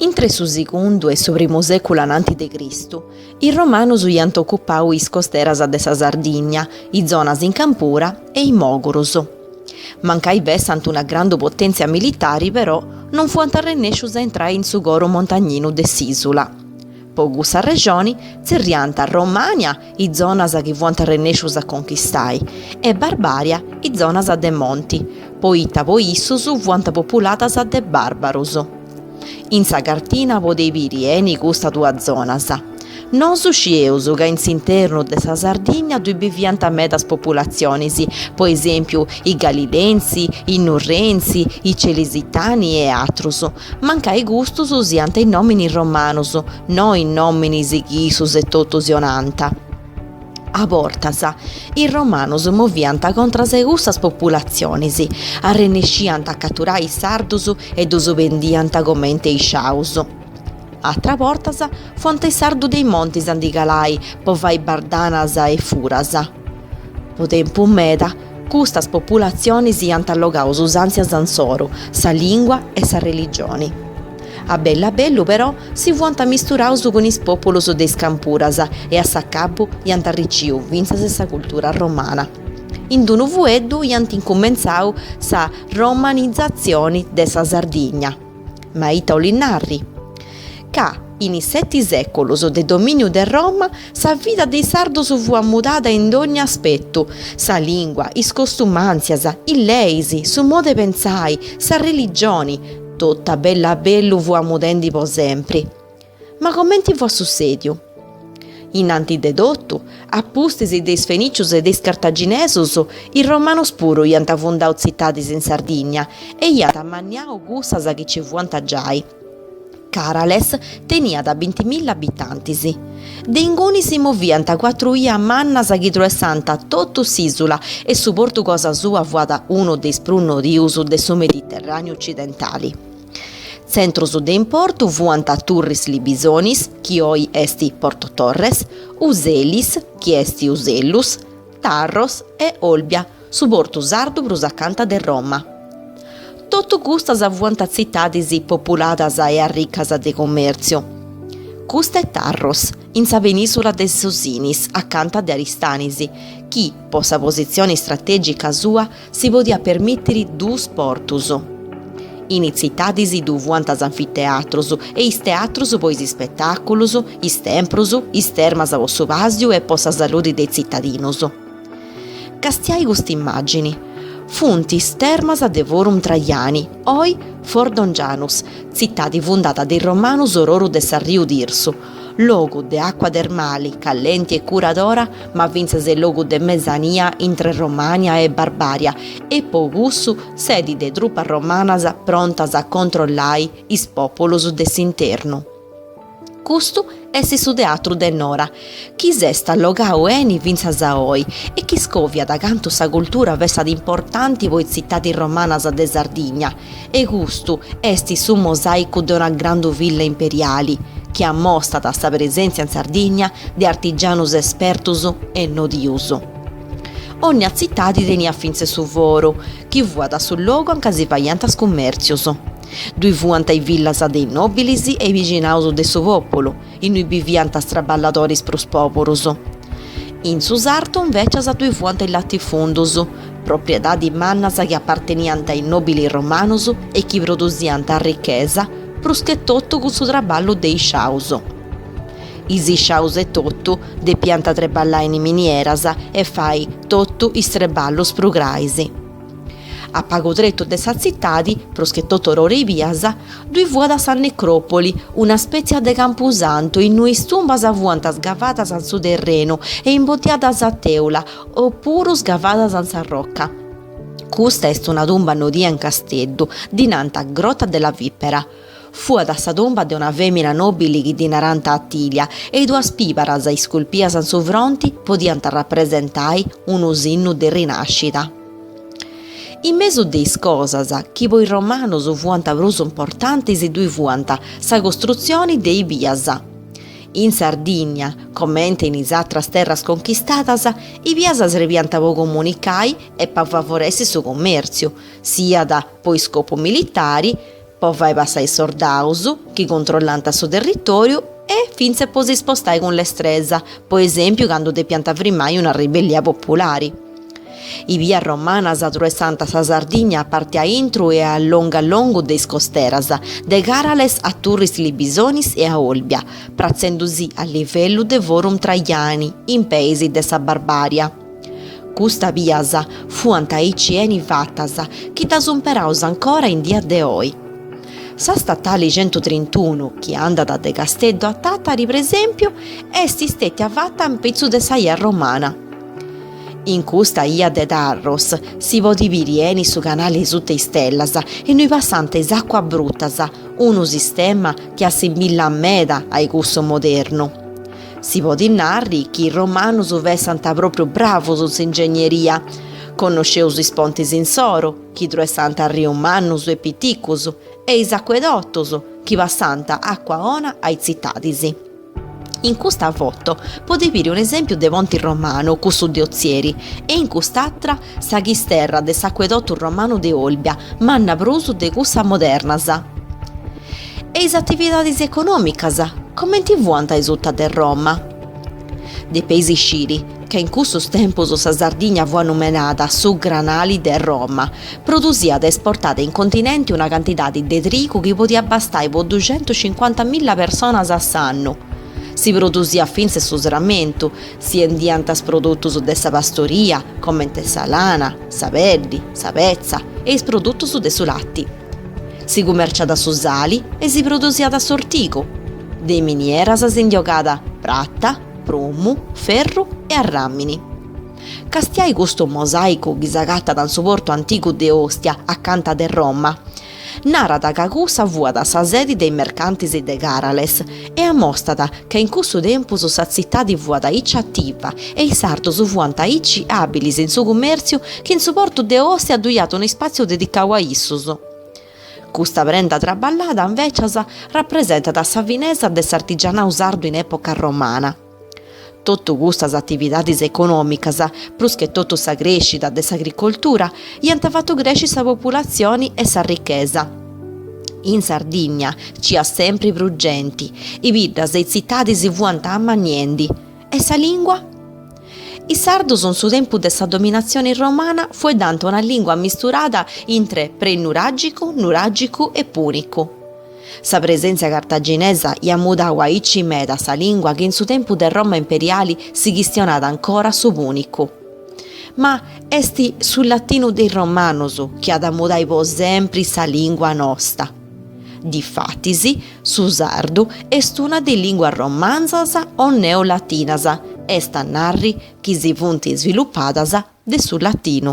Intre su segundu e su primu sèculu ananti de Cristu, is Romanus iant ocupau is costeras de sa Sardigna, is zonas in campura e is mògurus. Mancai fessant una grandu potèntzia militari però non fuant arrennèscius a intrai in su coru montagninu de s'ìsula. Po cussa arrexoni tzerriant Romània is zonas chi fuant arrennèscius a conchistai e Barbària is zonas de monti, poita po issus fuant populadas de bàrbarus. In sa cartina podeis biri 'eni custas duas zonas. Nosu scieus ca in s'internu de sa Sardigna ddui biviant medas populatzionis, po esèmpiu is Galilensi, is Nurrensi, is Celisitani e atrus, mancai custus siant is nòminis romanus, no is nòminis chi issus etotu si 'onant. A bortas, is romanus moviant contras a cussas populatzionis, arrennesciant a caturai is sardus e ddus bendiant comente isciaus. Atras bortas fuant is sardus de is montis a ndi calai po fai bardanas e furas. Po tempus meda, custas populatzionis iant allogau is usàntzias insoru, sa lìngua e sa religioni. A bellu a bellu però si fuant amisturaus cun is pòpulus de is campuras e a s'acabu iant arricìu fintzas sa cultura romana. In d-unu fueddu iant incumentzau sa romanizatzioni de sa Sardigna. Ma ita 'olit narri? Ca in is seti sèculus de domìniu de Roma sa vida de is sardus fuat mudada in dogna aspetu, sa lìngua, is costumàntzias, is leis, su modu 'e pentzai, sa religioni, totu a bellu a bellu fuat mudendi po sempri. Ma comenti fuat sussèdiu? Innantis de totu, a pustis de is Fenìcius e de is Cartaginesus, is Romanus puru iant fundau tzitadis in Sardigna e iant amanniau cussas chi ci fuant giai. Càrales teniat bintimilla abitantis. De inguni si moviant cuatru 'ias mannas chi truessànt totu s'ìsula e su portu cosa sua fuat unu de is prus nodius de su Mediterràneu ocidentali. Tzentrus de importu fuant Turris Libisonis, chi oi est Porto Torres, Uselis, chi est Usellus, Tharros e Olbia, su portu sardu prus acanta de Roma. Totu custas fuant tzitadis populadas e arricas de cummèrtziu. Custa est Tharros, in sa penìsula de su Sinis, acanta de Aristanis, chi, po sa positzioni stratègica sua, si podiat permìtiri duus portus. In is tzitadis ddu fuant is anfiteatrus e is teatrus po is ispetàculus, is temprus, is termas po su pàsiu e po sa saludi de is tzitadinus. Castiai custa immàgini. Funt is termas de Forum Traiani, oi Fordongianus, tzitadi fundada de is romanus ororu de s'arriu Tirsu, logu de àcua termali, callenti e curadora, ma fintzas e logu de mesania intre Romània e Barbària e po cussu sedi de trupas romanas prontas a controllai is pòpulus de s'internu. Custu est su teatru de Nora, chi s'est allogau 'eni fintzas a oi e chi scòviat cantu sa cultura fessat importanti po is tzitadis romanas de Sardigna, e custu est su mosàicu de una grandu villa imperiali, chi ammostat sa presèntzia in Sardigna de artigianus espertus e nodius. Ònnia tzitadi teniat fintzes su foru, chi fuat su logu anca si faiant is cummèrtzius. Ddui fuant is villas de is nòbilis e is bixinaus de su pòpulu, innui biviant is traballadoris prus pòburus. In su sartu invècias ddui fuant is latifundus, propriedadis mannas chi aparteniant a is nòbilis romanus e chi produsiant arrichesa, prus che totu cun su traballu de is sciaus. Is isciaus etotu depiant treballai in is minieras e fai totu is treballus prus grais. A pagu tretu de sa tzitadi, prus che totu or'oru 'e is bias, ddui fuat sa necròpoli, una spètzia de campusantu innui is tumbas fuant sgavadas in su terrenu e imboddiadas a tèula o puru sgavadas in sa roca. Custa est una tumba nodia in Casteddu, ddi nant Grotta della Vipera. Fuat sa tumba de una fèmina nòbili chi ddi narant Atilia e is duas pìbaras isculpias in su fronti podiant rapresentai unu sinnu de rinàscida. In mesu de is cosas chi po is romanus fuant prus importantis ddui fuant sa costrutzioni de is bias. In Sardigna, comente in is atras terras conchistadas, is bias srebiant po comunicai e po favoressi su cummèrtziu, siat po iscopu militari. Po fai passai is sordaus, chi controllànt su territòriu, e fintzas po si spostai cun lestresa, po esèmpiu candu depiant frimai una ribellia populari. Is bias romanas truessànt sa Sardigna a parti a intru e a longu a longu de is costeras, de Càrales a Turris Libisonis e a Olbia, pratzendusì a livellu de Forum Traiani, in peis de sa Barbaria. Custas bias fuant aici 'eni fatas chi ddas umperaus ancora in dia de oi. Sa statali centutrintunu, chi andat de Casteddu a Tàtari, presèmpiu, est stètia fata in pitzu de sa 'ia romana. In custa 'ia de Tharros si podit biri 'eni su canali sutta is tellas innui passant is àcuas brutas, unu sistema chi assimbillat meda a-i cussu modernu. Si podit narri chi is romanus fessant pròpriu bravus in s'ingegneria. Connosceus is pontis insoru, chi truessant arrius mannus e piticus, e is acuedotus, chi passant àcua 'ona a is tzitadis. In custa foto podis biri un'esèmpiu de ponti romanu, cussu de Otzieri, e in cust'atra sa chisterra de s'acuedotu romanu de Olbia, manna prus de cussas modernas. E is atividadis econòmicas, comenti fuant a suta de Roma? Depeis sciri ca in cussus tempus sa Sardigna fuat numenada su granali de Roma, produsiat e esportàt in continenti una cantidadi de trigu chi podiat bastai po duxentucincuantamilla personas a s'annu. Si produsiat fintzas su sramentu, si 'endiant is produtus de sa pastoria, comente sa lana, sa peddi, sa petza e is produtus de su lati. Si cumerciat su sali e si produsiat s'ortigu. De is minieras si ndi 'ogàt prata, prumu, ferru e arràmini. Castiai custu mosàicu chi s'agatat in su portu antigu de Ostia, acanta de Roma. Narat ca cussa fuat sa sedi de is mercantis de Càrales e amostat ca in cussu tempus sa tzitadi fuat aici ativa e is sardus fuant aici àbilis in su cumèrtziu chi in su portu de Ostia ddu iat unu ispàtziu dedicau a issus. Custa prenda traballada, invècias, rapresentat sa finesa de s'artigianau sardu in època romana. Totu custas atividadis econòmicas, prus che totu sa crèscida de s'agricoltura, iant fatu cresci sa populatzioni e s'arrichesa. In Sardigna nci iat sempri prus genti, is biddas e is tzitadis fuant amanniendi. E sa lìngua? Is sardus in su tempus de sa dominatzioni romana fueddànt una lìngua amisturada intre pre-nuràgicu, nuràgicu e pùnicu. Sa presèntzia cartaginesa iat mudau aici meda sa lìngua chi in su tempus de Roma imperiali si chistionàt ancora su pùnicu. Ma est su latinu de is romanus chi at a mudai po sempri sa lìngua nosta. Difatis, su sardu est una de is lìnguas romanzas o neolatinas, est a narri chi si funt svilupadas de su latinu.